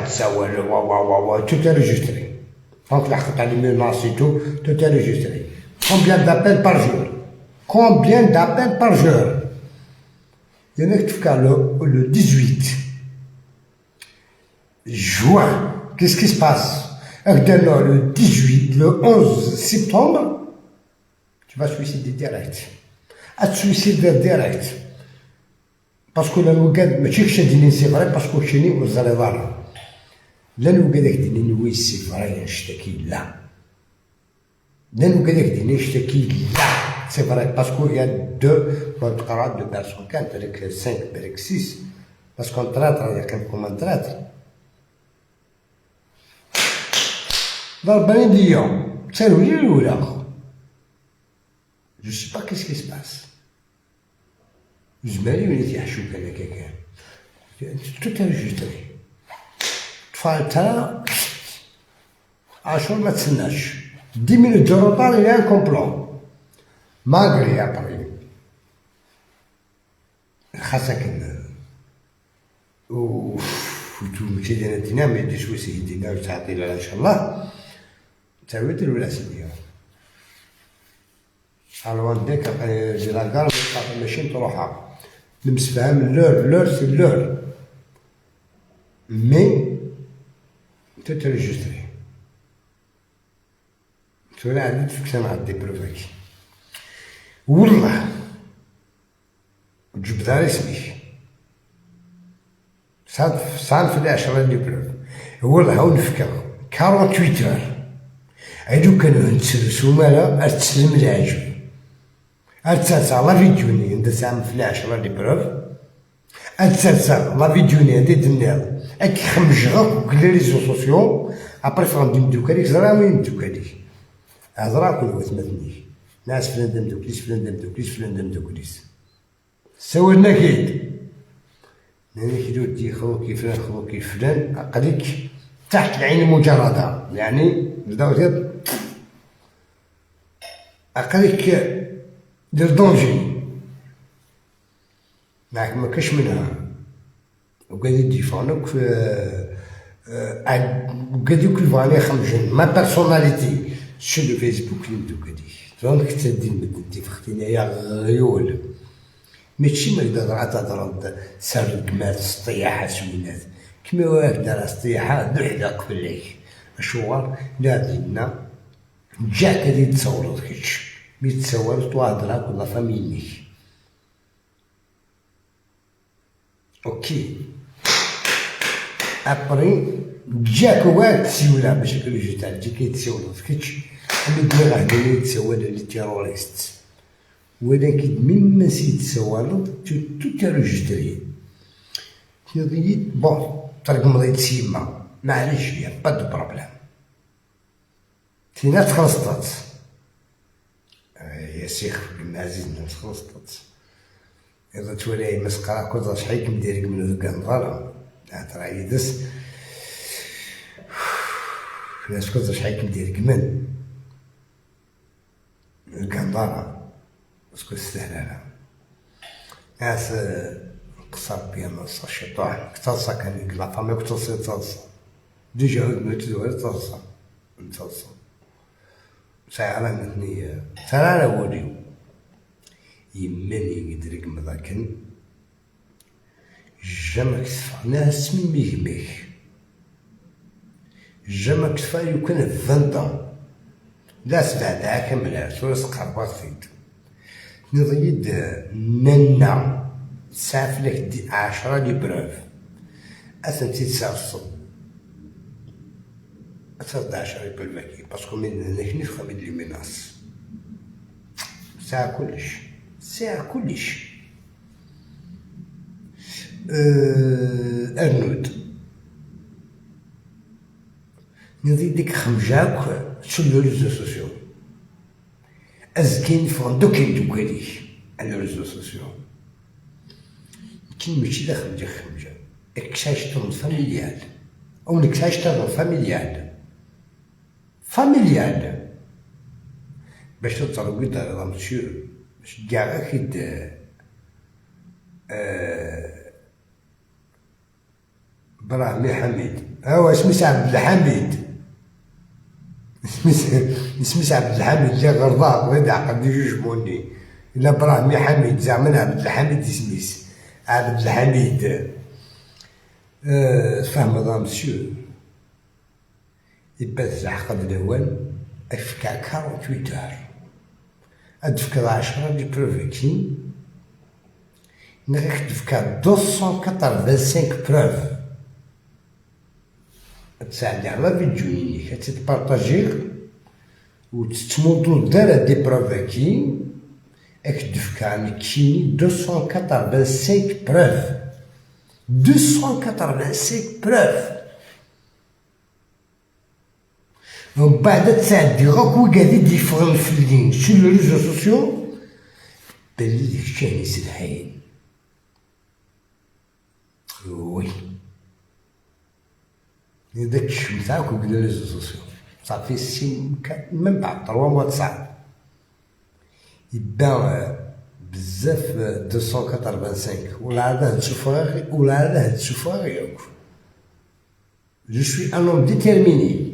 تساوى وا وا وا وا tout enregistré. Donc لحقت على les menaces et tout, tout enregistré. Combien d'appels par jour? Combien d'appels par jour? Il y en a qui le 18 juin. Qu'est-ce qui se passe? Le 18, le 11 septembre, tu vas suicider direct. À te suicider direct. Parce que la نوكاد ماشي كش ديني, c'est vrai, parce que شيني وزالي ضارة لا نوكاد ديني, oui, c'est vrai, نشتكي لا لا نوكاد ديني نشتكي لا, c'est vrai, parce que y a deux تقرا deux personnes كانت بالك 5 بالك 6, parce que traître يا comme un traître ضرباني ليا تسالوا لي ولا je sais pas qu'est-ce qui se passe. زمالي وليت يحشوك انا كان tout enregistré. تفا عاشور ما تسناش 10 minutes de retard, il y a un complot. Malgré après خاصك و ماشي دينا دينا ما يديش وسي دينا وتعطي لنا ان شاء الله تعود ولا سيدي الو عندك جي la gare ماشي تروحها نمسفهم l'heure, l'heure c'est l'heure, mais tout enregistré. تولي عندي تفكسان عندي preuves والله جبد اسمي صاد في العشرة les preuves والله هاو نفكر 48 heures هادو كانوا نتسرسو مالا تسلم العجب اتسلسل la vidéo ني عند سام في العشرة les preuves اتسلسل la vidéo ني عندي دنيا اك خمجغك كل les réseaux sociaux. Après فغندي مدوكاليك زرا وين مدوكاليك هضرا كل وثمتني ناس فلان دم دوكليس فلان دم دوكليس فلان دم دوكليس سولنا كيد ناني كيدو دي خلو فلان خلو فلان عقلك تحت العين المجردة يعني بداو عقلك دير danger معاك ما كاش منها وقاعد يديفونوك وقاعد يكل فاني خمجن ma personnalité sur le Facebook اللي دوك donc تدي مدنتي فختينا يا غيول ماشي ما يقدر تضرب سر مات سطيحة سوينات كما واك دار سطيحة ذو قبلك اشوغر لا دينا جاك هادي تصور كيتش مي تصور تهضر كل famille. OK après جاك واك تسيولا باش كل تاع تجي كيتسول كيتش اللي دماغ هنا يتسول les terroristes ولكن مما سيد تسوالو tout enregistré. تيضيت bon طرق مضيت سيما معليش y a pas de problème تينا تخلصت يا شيخ بن عزيز تخلصت إذا تولي مسقرا كل شحال كم من ذوك النظر ترى يدس ناس كل شحال كم ديرك من القندارة parce que استهلالا ناس قصر بيان نص الشيطان كتصا كان la famille كتصا تصا déjà هو تدور تصا تصا ساعة نتني ترى وليو يماني يدرك مذاكن jamais كتفا ناس من ميك jamais كتفا يكون 20 لا سبع دعا كاملة سورة قربات نضيد ننا ساعة لك 10 les preuves أثنتي تسعة 13 les preuves parce que من هناك نفهم les menaces ساعة كلش ساعة كلش. أرنود نزيد ديك خمجاك sur les réseaux sociaux أزكين فوندوكين دوكالي على les réseaux sociaux كي ماشي لا خمجة خمجة اكساش familial او نكساش familial familial باش تطلع قدر مسيو باش كاع كيد براهمي حميد. هو سميت عبد الحميد، سميت عبد الحميد اللي غرضاء غير عقد جوج موني إلا براهمي حميد زعما عبد الحميد سميس عبد الحميد. فهم هذا مسيو يبات العقد الأول أفكا 48 heures أدفك 10 les preuves كي نغيك دفكا 285 preuves تساعد على فيديو ينيك تبارطاجيغ وتتموضو دار des preuves كي اك دفكا نكيني 285 preuves 285 preuves. ومن بعد تساعد غاك وقاعد يفغن في اللين sur les réseaux sociaux بلي داكشي يسلحين. oui داك الشيء تاعك وقال les réseaux sociaux صافي six من بعد 3 mois تصعب يبان بزاف 285 ولا عاد تشوفها ولا عاد تشوفها ياك. je suis un homme déterminé،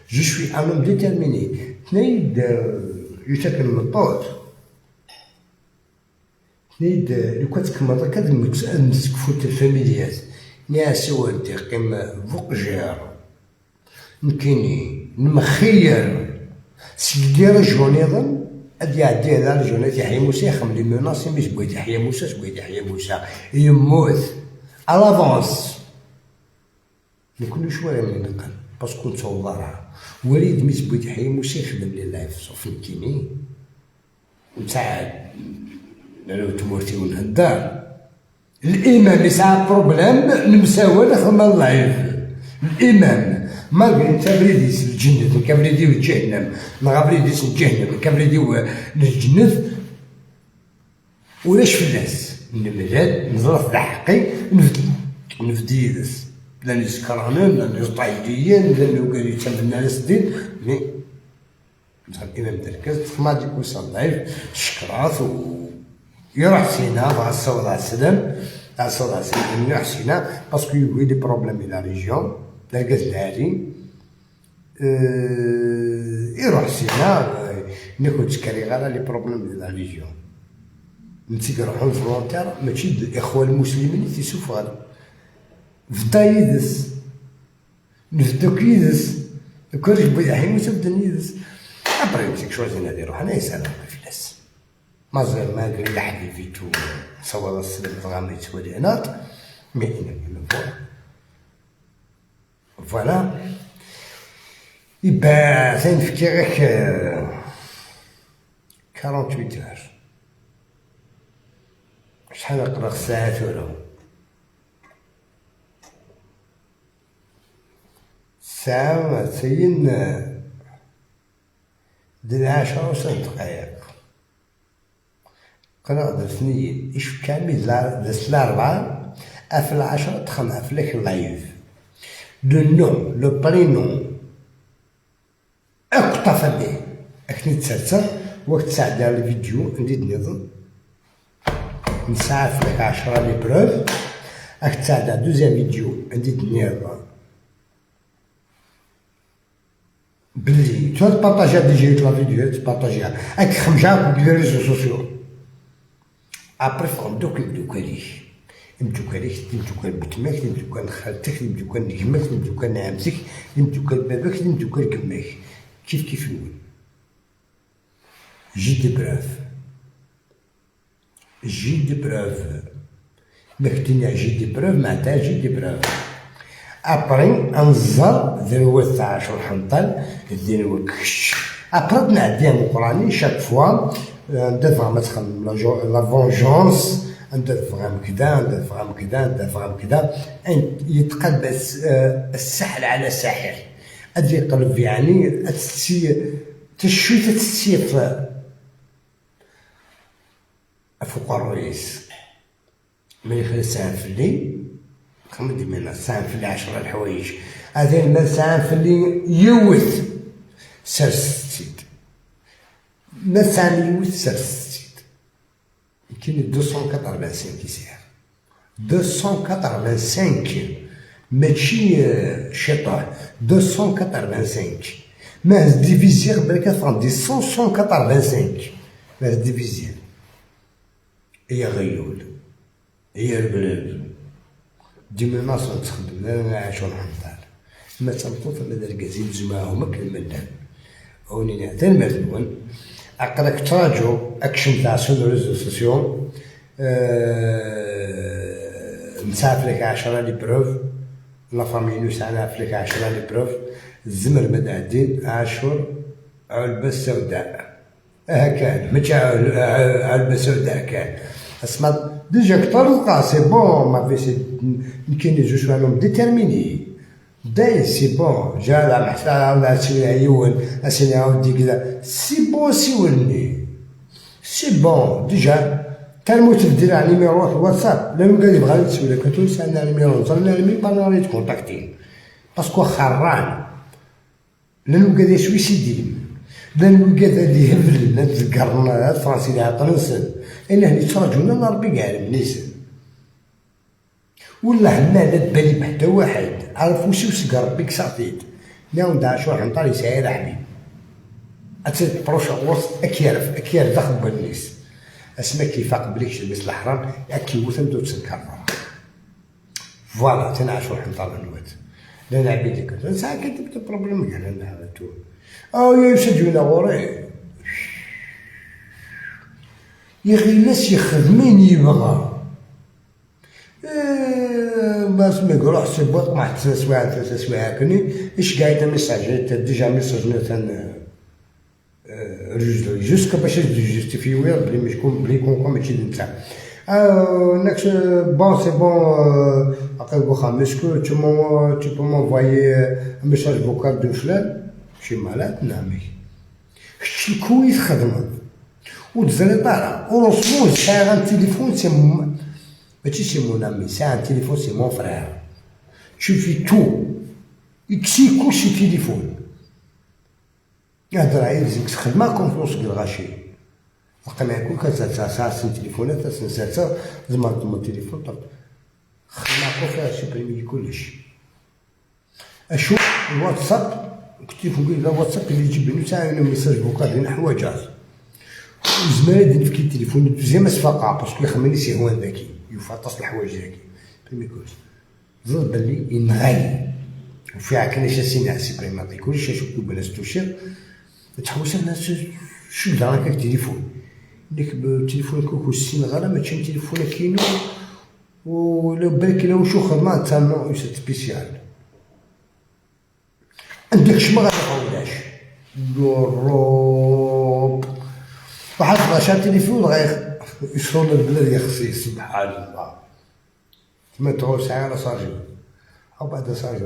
je suis un homme déterminé. تنايد يتاكل المطوط تنايد لو كان تكمل هكا نسكفوت الفاميليات ناس ودي قيم فوق جير نكيني نمخير سيدي رجعوني نظن أدي يعدي هذا رجعوني يحيى موسى يخمم les menaces مش بغيت يحيى موسى بغيت يحيى موسى يموت à l'avance نكونو شوية من نقل parce que نتصورها وليد ميس بغيت يحيى موسى يخدم les lives صوف نكيني نتاع لو تمورتي ونهدر الامام يسعى problème نمساوي نخدم ال live الامام malgré انت بريديس الجنة كبريدي الجهنم نغا بريديس الجهنم كبريدي الجنة ولاش في الناس نملال نظرف حقي نفدي يدس لا نسكرانين لا نزطايديين لا نوكالي يتمنى ناس الدين mais الامام دركز تخمع ديك وصل live شكرات و يروح سينا مع الصوت على السلام على الصوت على السلام يروح سينا parce que يوي des problèmes la région دركز العالي يروح سينا ناكل تكري غير les problèmes ديال la région نتي يروحو volontaires ماشي الاخوة المسلمين اللي تيسوفوا فدا يدس نفدوك يدس كلش بغيت يحيى موسى بدا يدس après مسك شو زين يروح انا يسال في ناس مازال ما قال لحد فيتو صور السلام غامي يتولي ناط mais voilà يبا تنفكي غير 48 heures شحال نقرا الساعة ولا الساعة تسين ديال 10:06 قرا اثنين إيش كامل دس الأربعة أف 10 تخمع في لك live le nom le prénom أكتا فمي أكني تسلسل وقت ساعة ديال الفيديو ندير نظام نساعة في لك 10 les preuves أكت ساعة deuxième vidéo عندي نظام بلي تو تبارطاجيها déjà la vidéo تبارطاجيها أك خمجها ب les réseaux sociaux après فهم دوك المدوكاليك المدوكاليك المدوكال بتماك المدوكال خالتك المدوكال نجمك المدوكال عمتك المدوكال باباك المدوكال كماك كيف كيف نقول j'ai des preuves j'ai des preuves مكتيني j'ai des preuves معناتها j'ai des preuves après انزر ذروة تاع عاشور حنطل ذروة كش après نعديها مقراني chaque fois ندفع ما تخمم la vengeance ندفع كذا ندفع كذا ندفع كذا يتقلب السحر على ساحر ادي يقلب يعني تشوي تتسيف فوق الرئيس ما يخلي ساعة في الليل خمد من ساعة في الليل 10 الحوايج هذا ما ساعة في الليل يوث سرستيد ما ساعة يوث سرستيد كاين 285 يسير 285 ماشي شيطان 285 ما diviser بالك دي 185 ما diviser. يا غيول يا البلاد ديما ناس تخدم انا عاشور حنطال ما تنطوط ما دار زعما كلمة هوني تنمرثون عقلك تراجو اكشن تاع sur les réseaux sociaux. نسافرك 10 les preuves، la famille نسعنا فلك 10 les preuves. الزمر مدعدين عاشور علبة سوداء كان ماشي علبة سوداء كان اسمع déjà كتر لقى c'est bon ما في يمكن je suis un homme déterminé داي c'est bon جا لا محسا ولا سي عيون اسيني عاودي كذا c'est bon سيولني c'est bon déjà تالمو تبدل على numéro الواتساب لانه قال يبغى نسولك كتونس عندنا numéro نزلنا numéro با ت contacter parce que خران لانه قال ي suicider لانه قال اللي هبل نتذكرنا الفرنسي اللي عطنا انا هني تراجونا ربي كاع منيسن والله ما لا بالي بحتى واحد عرف وش وسق ربي كساتيت ناون دا شو حنطاري سعيد حبيب اتسد بروش غوص اكيرف اكير داخل بالنيس اسما كيفاق بليك مثل الحرام اكي وثم دو تسكر voilà تنعشو حنطار نوات لا نعبيد لك ساعة كتبت problème قال انا تو او يسجلنا غوري يا اخي الناس يخدمين يبغى باس ما يروح c'est bon مع 3 سوايع 3 سوايع كني ايش قاعد message déjà message مثلا jusqu'à باش justifier بلي مش كون بلي كون ماشي نتا نكس bon c'est bon après est-ce que tu peux m'envoyer un message vocal de فلان شي مالات نعمي شتي الكويت خدمت وتزري طالع heureusement c'est un téléphone c'est ماشي c'est mon ami، c'est un téléphone، c'est mon frère، tu fais tout يكسي كلشي تليفون يهضر عليه خدمة confiance الغاشي القناة يكون كذا ساعة تليفونات ساعة زعما التليفون خدمة confiance supprimer كلش. اشوف الواتساب كنت نقول الواتساب اللي يجيب لي تاع message vocal لنا حوايج وزمان دير في التليفون deuxième سفاقة parce que يخمني c'est هو ذكي يفطس الحوايج ذكي بريمي كلش زاد باللي ينغي وفي عكناش سينا supprimer كلشي شوف بلاش توشير تحوس الناس شو دار هكاك تليفون ديك التليفون كوكو السين غالا ما تشم تليفون كينو ولو بالك لو شو خدمة تا non spécial عندك شما غاتعاوداش يا واحد 12 تليفون غير يصون البلاد يا خصي سبحان الله. ما تغوص على ساجي او بعد ساجي.